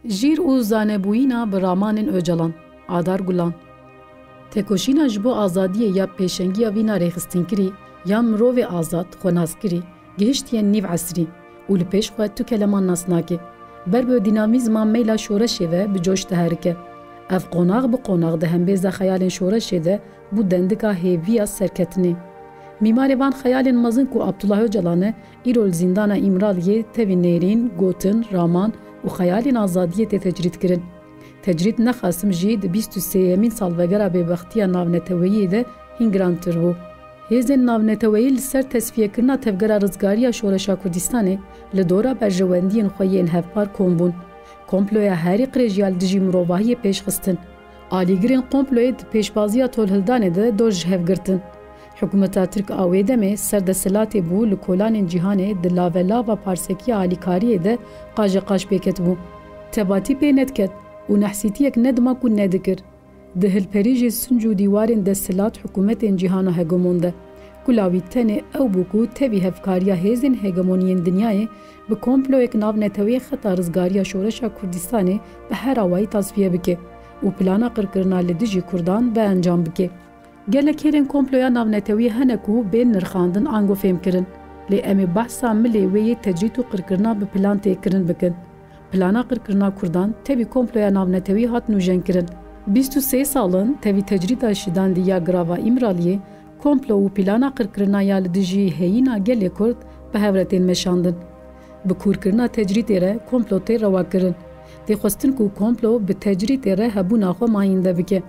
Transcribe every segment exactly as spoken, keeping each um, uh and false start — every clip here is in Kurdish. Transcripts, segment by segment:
Jîr û zanebûyîna bi ramanên Ocalan, Adar Gulan. Tekoşîna ji bo azadiyê ya pêşengiya vîna rêxistinkirî, ya mirovê azad, xwenaskirî, gihiştiye nîv esrî û li pêş xwe tu keleman nas nake. Ber bi dînamîzma meyla şoreşê ve bi coş diherike. Ev qonax bi qonax di hembêza xeyalên şoreşê de bû dendika hêviya serketinê. Mîmarê van xeyalên mezin ku Abdullah Ocalan e, îro li zîndana Îmraliyê tevî nêrîn, gotin, raman û xeyalên azadiyê tê tecrîd kirin. Tecrîd ne xasim jî di bîst û sêyemîn salvegera bêbextiya navneteweyî de hîn girantir bû. Hêzên navneteweyî li ser tesfiyekirina tevgera rizgariya şoreşa Kurdistanê li dora berjewendiyên xwe yên hevpar kom bûn. Komploya herî qirêj ya li dijî mirovahiyê pêş xistin. Alîgirên komployê di pêşbaziya tolhildanê de dor ji hev girtin. Hikûmeta Tirk a wê demê ser desthilatê bû, li kolanên cîhanê di lavelava parsekiya alîkariyê de qajeqaj pê ketibû. Tebatî pê nediket û nehsîtiyek nedima ku nedikir. Di hilperî jî sinc û dîwarên desthilat hikûmetên cîhana hegemon de. Kula wî tenê ew bû ku tevî hevkariya hêzên hegemoniyên dinyayê bi komployek navneteweyî xeta rizgariya şoreşa Kurdistanê bi her awayî tasfiye bike û plana qirkirina li dijî Kurdan bi encam bike. Gelek hêlên komploya navnetewî hene ku bên nirxandin ango fêhmkirin, lê em ê behsa milê wê yê tecrîd û qirkirina bi plan tê kirin bikin. Plana qirkirina Kurdan tevî komploya navnetewî hat nûjenkirin. Bîst û sê sal in tevî tecrîda şidandî ya girava Îmraliyê, komplo û plana qirkirina ya li dijî heyîna gelê Kurd bi hev re tên meşandin. Bi kûrkirina tecrîdê re komplo tê rewakirin. Tê xwestin ku komplo bi tecrîdê re hebûna xwe mayînde bike.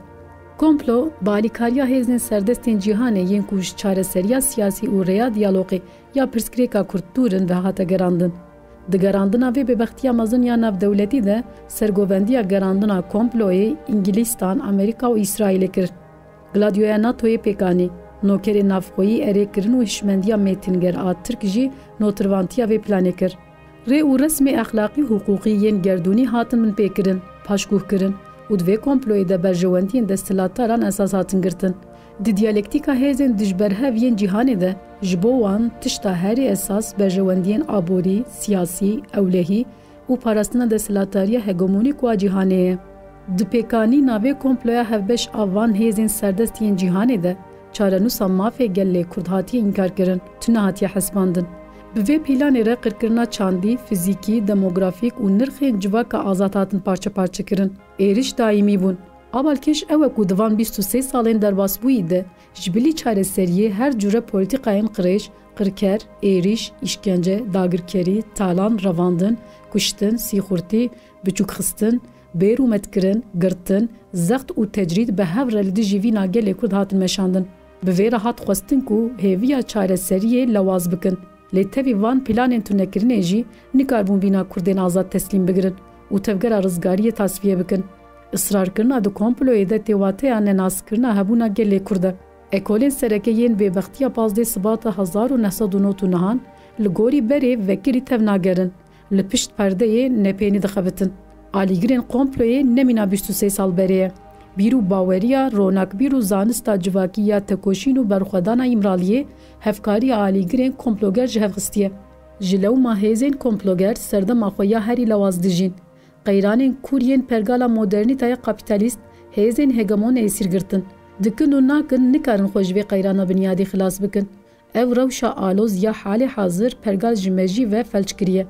Komplo, bi alîkariya hêzên serdestên cîhanê yên ku ji çareseriya siyasî û rêya diyalogê ya pirsgirêka Kurd dûr in ve hate gerandin. Di gerandina vê bêbextiya mezin ya navdewletî de sergovendiya gerandina komployê Îngilîstan, Amerîka û Îsraîlê kir. Gladyoya NATOyê pêk anî, nokerê navxweyî erê kirin û hişmendiya Mêtinger a Tirk jî notirvantiya vê planê kir. Rê û resmê exlaqî û hiqûqî yên gerdûnî hatin binpêkirin, paşguhkirin û di vê komployê de berjewendiyên desthilatdaran esas hatin girtin. Di diyalektîka hêzên dijberhev yên cîhanê de ji bo wan tişta herî esas berjewendiyên aborî, siyasî, ewlehî û parastina desthilatdariya hegemonîk a cîhanê ye. Di pêkanîna vê komploya hevbeş a van hêzên serdest yên cîhanê de çarenûsa mafê gelê Kurd hatiye înkarkirin, tu nehatiye hesibandin. Bi vê pîlanê re qirkirina çandî, fizîkî, demografîk û nirxên civaka azad hatin parçe parçe kirin. Êrîş daîmî bûn. A balkêş ew e ku di van bîst û sê salên derbasbûyî de ji bilî çareseriyê her cure polîtîkayên qirêj, qirker, êrîş, îşkence, dagirkerî, talan, revandin, kuştin, sîxurtî, biçûkxistin, bêrûmetkirin, girtin, zext û tecrîd bi hev re li dijî vîna gelê Kurd hatin meşandin. Bi vê re hat xwestin ku hêviya çareseriyê lewaz bikin. Lê tevî van planên tunekirinê jî nikaribûn vîna Kurdên azad teslîm bigirin û tevgera rizgariyê tasfiye bikin. Israrkirina di komployê de tê wateya nenaskirina hebûna gelê Kurd e. Ekolên sereke yên bêbextiya pazdeh Sibata hezar û neh sed û nod û nehan li gorî berê vekirî tevnagerin, li pişt perdeyê nepênî dixebitin. Alîgirên komployê ne mîna bîst û sê sal berê ye. Bîr û baweriya ronakbîr û zanista civakî ya tekoşîn û berxwedana Îmraliyê hevkariya alîgirên komploger ji hev xistiye. Ji lewma hêzên komploger serdema xwe ya herî lewaz dijîn. Qeyranên kûr yên pergala modernîtaya kapîtalîst hêzên hegemon êsîr girtin. Dikin û nakin nikarin xwe ji vê qeyrana binyadî xilas bikin. Ev rewşa aloz ya halê hazir pergal ji mejî ve felç kiriye.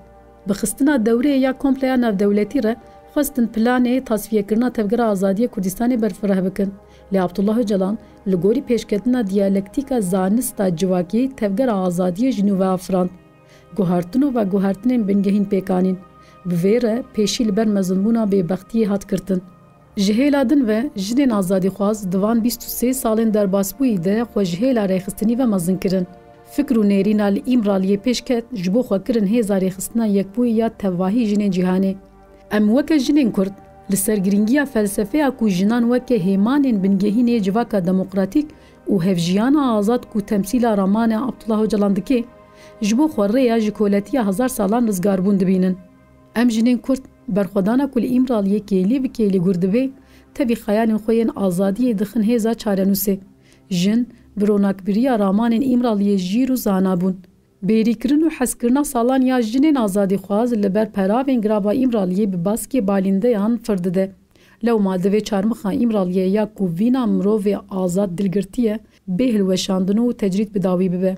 Bi xistina dewreyê ya kompleya navdewletî re xwestin planê tasfiyekirina Tevgera Azadiyê Kurdistanê berfireh bikin. Lê Abdullah Ocalan li gorî pêşketina diyalektîka zanista civakî Tevgera Azadiyê ji nû ve afirand. Guhertin û veguhertinên bingehîn pêk anîn. Bi vê re pêşî li ber mezinbûna bêbextiyê hat girtin. Ji hêla din ve jinên azadîxwaz di van bîst û sê salên derbasbûyî de xwe ji hêla rêxistinî ve mezin kirin. Fikr û nêrîna li Îmraliyê pêş ket, ji bo xwe kirin hêza rêxistina yekbûyî ya tevahî jinên cîhanê. Em weke jinên Kurd, li ser girîngiya felsefeya ku jinan weke hêmanên bingehîn ê civaka demokratîk û hevjiyana azad ku temsîla ramane Abdullah Ocalan dike, ji bo xwe rêya ji koletiya hezar salan rizgarbûn dibînin. Em jinên Kurd, berxwedana ku li Îmraliyê kêlî bi kêlî gur dibe, tevî xeyalên xwe yên azadiyê dixin hêza çarenûsê. Jin, bi ronakbiriya ramanên Îmraliyê jîr û zana bûn. Bêrîkirin û hezkirina salan ya jinên azadîxwaz li ber peravên girava Îmraliyê bi baskê balîndeyan fir dide. Lewma divê çarmixa Îmraliyê ya ku vîna mirovê azad dilgirtiye, bê hilweşandin û tecrîd bi dawî bibe.